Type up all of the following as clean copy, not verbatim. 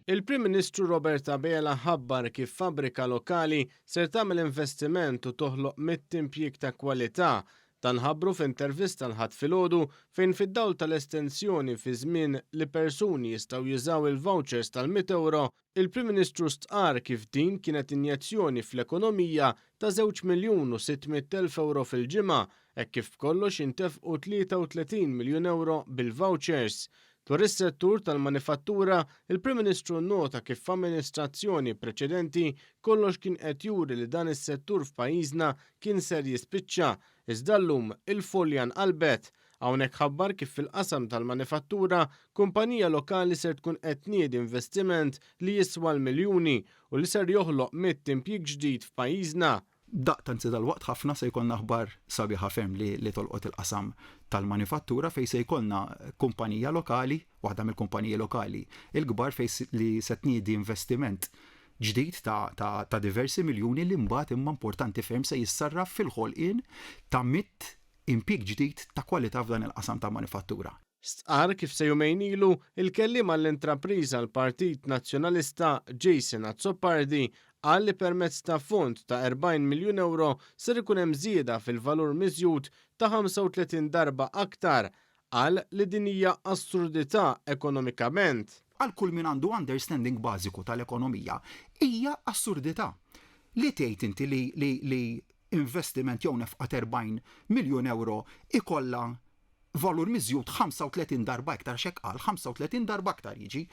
Il-Prim Ministru Robert Abela ħabbar kif fabbrika lokali ser tagħmel investiment u toħloq mitt impjieg ta' kwalità. Dan ħabbru f'intervista l-Ħadd filgħodu fejn fid-dawl tal-estensjoni fi żmien li persuni jistgħu jużaw il-vouchers tal-mitt ewro, il-Prim Ministru stqarr kif din kienet injezzjoni fl-ekonomija ta' żewġ miljun u 600,000 ewro fil-ġimgħa, hekk kif b'kollox intefqu 33 miljun ewro bil-vouchers. Dwar is-settur tal-manifattura, il-Prim Ministru nnota kif f'amministrazzjoni preċedenti kollox kien qed juri li dan is-settur f'pajjiżna kien ser jispiċċa, iżda llum il-folja nqalbet. Hawnhekk ħabbar kif fil-qasam tal-manifattura, kumpanija lokali ser tkun qed tniedi investiment li jiswa l-miljuni u li ser joħloq mitt impjieg ġdid f'pajjiżna. Daqt, anzi dalwaqt ħafna, se jkollna aħbar sabiħa ferm li li tolqot il-qasam tal-manifattura fejn se jkollna kumpanija lokali, waħda mill-kumpaniji lokali l-kbar fejn li se tniedi investiment ġdid ta' ta' ta' diversi miljuni li mbagħad imma importanti ferm se jissarraf fil-ħolqien ta' mitt impjieg ġdid ta' kwalità f'dan il-qasam ta' manifattura. Stqarr kif sa jumejn ilu, il-kelliem għall-intrapriża għall-Partit Nazzjonalista, Jason Azzopardi, qal li permezz ta' fond ta' 40 miljun ewro ser ikun hemm żieda fil-valur miżjud ta' 35 darba aktar. Qal li din hija assurdità ekonomikament. Għal kull min għandu understanding bażiku tal-ekonomija, hija assurdità li tgħid inti li li li investiment jew nefqa t'40 miljun ewro ikollha valur miżjud 35 darba iktar għax hekk qal, 35 darba aktar jiġi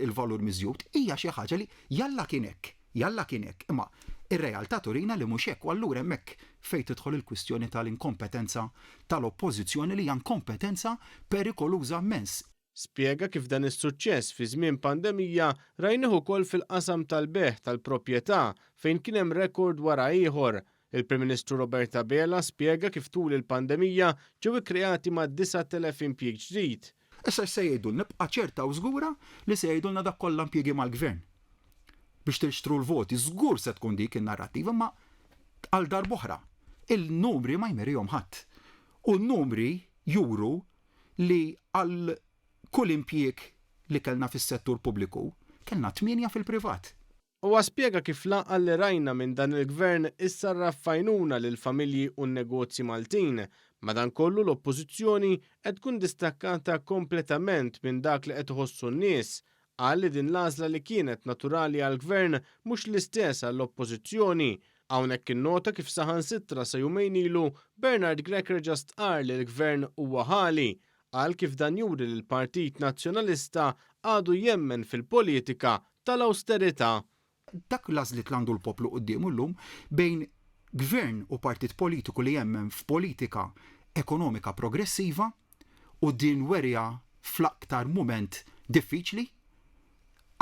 il-valur miżjud, hija xi ħaġa li jalla kien hekk, jalla kien hekk, imma ir-realtà turina li mhux hekk u allura hemmhekk fejn tidħol il-kwistjoni tal-inkompetenza tal-Oppożizzjoni li hija inkompetenza perikoluża mmens. Spjega kif dan is-suċċess fi żmien pandemija rajnih ukoll fil-qasam tal-bejgħ tal-proprjetà fejn kien hemm rekord wara ieħor. Il-Prim Ministru Robert Abela spjega kif tul il-pandemija ġew ikkreati mad-9,000 impjieg ġdid. Issa x'se jgħidulna? Ibqa' ċerta u żgura li se jgħidulna dak kollha impjiegi mal-Gvern biex tixtru l-voti. Żgur se tkun dik in-narrattiva imma għal darb'oħra il-numri ma jmerihom ħadd. U n-numri juru li għal kull impjieg li kellna fis-settur pubbliku, kellna tmienja fil-privat. Huwa spjega kif l-għaqal li rajna minn dan il-Gvern issarraf f'għajnuna lill-familji u n-negozji Maltin. Madankollu l-Oppożizzjoni qed tkun distakkata kompletament minn dak li qed iħossu n-nies. Qal li din l-għażla li kienet naturali għall-Gvern mhux l-istess għall-Oppożizzjoni. Hawnhekk innota kif saħansitra sa jumejn ilu Bernard Grech reġa' stqarr li l-Gvern huwa ħali. Qal kif dan juri li l-Partit Nazzjonalista għadu jemmen fil-politika tal-awsterità. Dak l-għażliet li għandu l-poplu quddiemu llum bejn Gvern u partit politiku li jemmen f'politika ekonomika progressiva u din weriha fl-aktar mument diffiċli,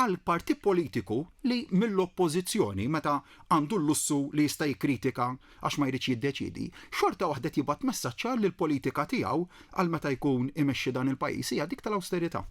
għal partit politiku li mill-Oppożizzjoni, meta għandu l-lussu li jista' jikkritika għax ma jridx jiddeċiedi, xorta waħda qed jibgħat messaġġ ċar li l-politika tiegħu għal meta jkun imexxi dan il-pajjiż hija dik tal-awsterità.